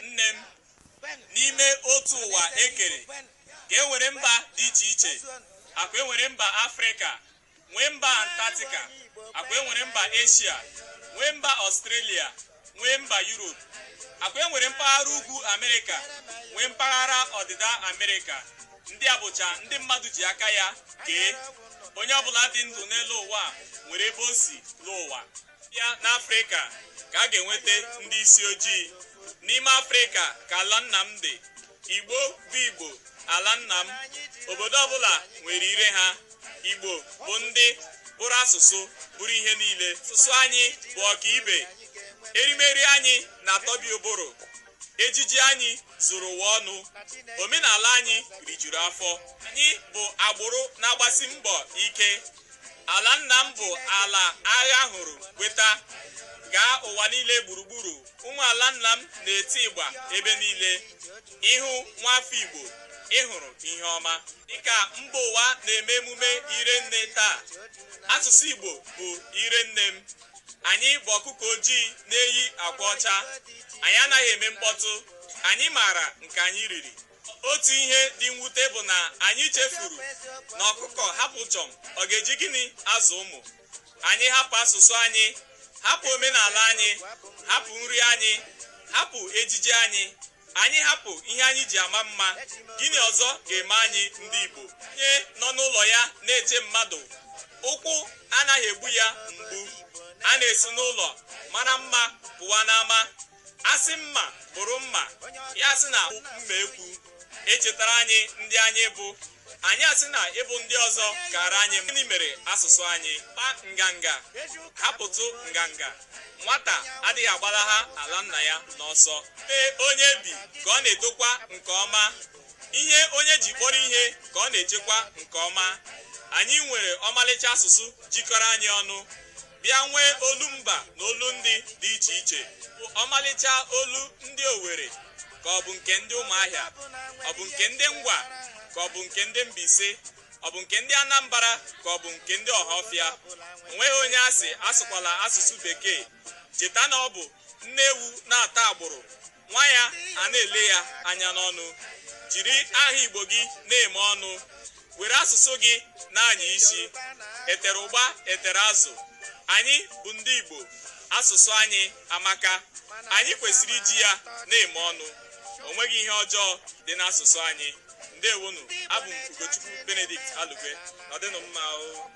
Nne m, n'ime otu ụwa ekere ka e nwere mba dị iche iche. Akwa enwere mba Afrịka, nwee mba Antarctica, akwa enwere mba Asia, nwee mba Australia, nwee mba Europe, akwa enwere mpaghara ugwu Amerịka, nwee mpaghara ọdịda Amerịka. Ndị a bụcha ndị mmadụ ji aka ya kee. Onye ọbụla dị ndụ n'elu ụwa nwere ebe o si n'ụwa ya. N'Afrịka ka a ga-enweta ndị isi ojii. N'ime Afrịka ka ala nna m dị. Igbo bụ Igbo, ala nna m. Obodo ọbụla nwere ire ha. Igbo bụ ndị bụrụ asụsụ, bụrụ ihe niile. Asụsụ anyị bụ ọkaibe. Erimeri anyị na-atọbi ụbụrụ. Ejiji anyị zuru ụwa ọnụ. Omenala anyị rijuru afọ. Anyị bụ agbụrụ na-agbasi mbọ ike. Ala nna m bụ ala agha hụrụ kweta. Gaa ụwa niile gburugburu, ụmụ ala nna m na-eti ịgba ebe niile. Ịhụ nwafọ Igbo, ịhụrụ ihe ọma. Dịka mba ụwa na-eme emume ire nne taa, asụsụ Igbo bụ ire nne m. Anyị bụ ọkụkọ ojii na-eyi akwa ọcha. Anyị anaghị eme mkpọtụ. Anyị maara nke anyị riri. Otu ihe dị mwute bụ na anyị chefuru na ọkụkọ hapụ chọm, ọ ga-eji gịnị azụ ụmụ? Anyị hapụ asụsụ anyị, hapụ omenala anyị, hapụ nri anyị, hapụ ejiji anyị, anyị hapụ ihe anyị ji ama mma, gịnị ọzọ ga-eme anyị ndị Igbo? Onye nọ n'ụlọ ya na-eche mmadụ, ụkwụ anaghị egbu ya mgbu. A na-esi n'ụlọ mara mma pụwa n'ama. Asị mma bụrụ mma, ya sị na mma ekwu. Echetara anyị ndị anyị bụ. Anyị asị na ịbụ ndị ọzọ kara anyị. Gịnị mere asụsụ anyị? Kpa nganga, hapụtụ nganga. Nwata adịghị agbalaha ala nna ya n'ọsọ. Ee, onye bi ka ọ na-edokwa nke ọma. Ihe onye ji kpọrọ ihe ka ọ na-echekwa nke ọma. Anyị nwere ọmalịcha asụsụ jikọrọ anyị ọnụ, bịa nwee olu mba na olu ndị dị iche iche. Ọmalịcha olu ndị Owere ka ọ bụ nke ndị Ụmụahịa, ọ bụ nke ndị Ngwa ka ọ bụ nke ndị Mbaise, ọ bụ nke ndị Anambra ka ọ bụ nke ndị Ọhafịa. Onweghị onye asị asụkwala asụsụ bekee. Cheta na ọ bụ nne ewu na-ata agbụrụ, nwa ya a na-ele ya anya n'ọnụ. Jiri aha Igbo gị na-eme ọnụ, were asụsụ gị na-anya isi. Etere ụgba etere azụ. Anyị bụ ndị Igbo. Asụsụ anyị amaka. Anyị kwesịrị iji ya na-eme ọnụ. O nweghị ihe ọjọọ dị n'asụsụ anyị. Ndewonu. Abụ m Ugochukwu Benedict Alugwe. Nọdịnụ mma o.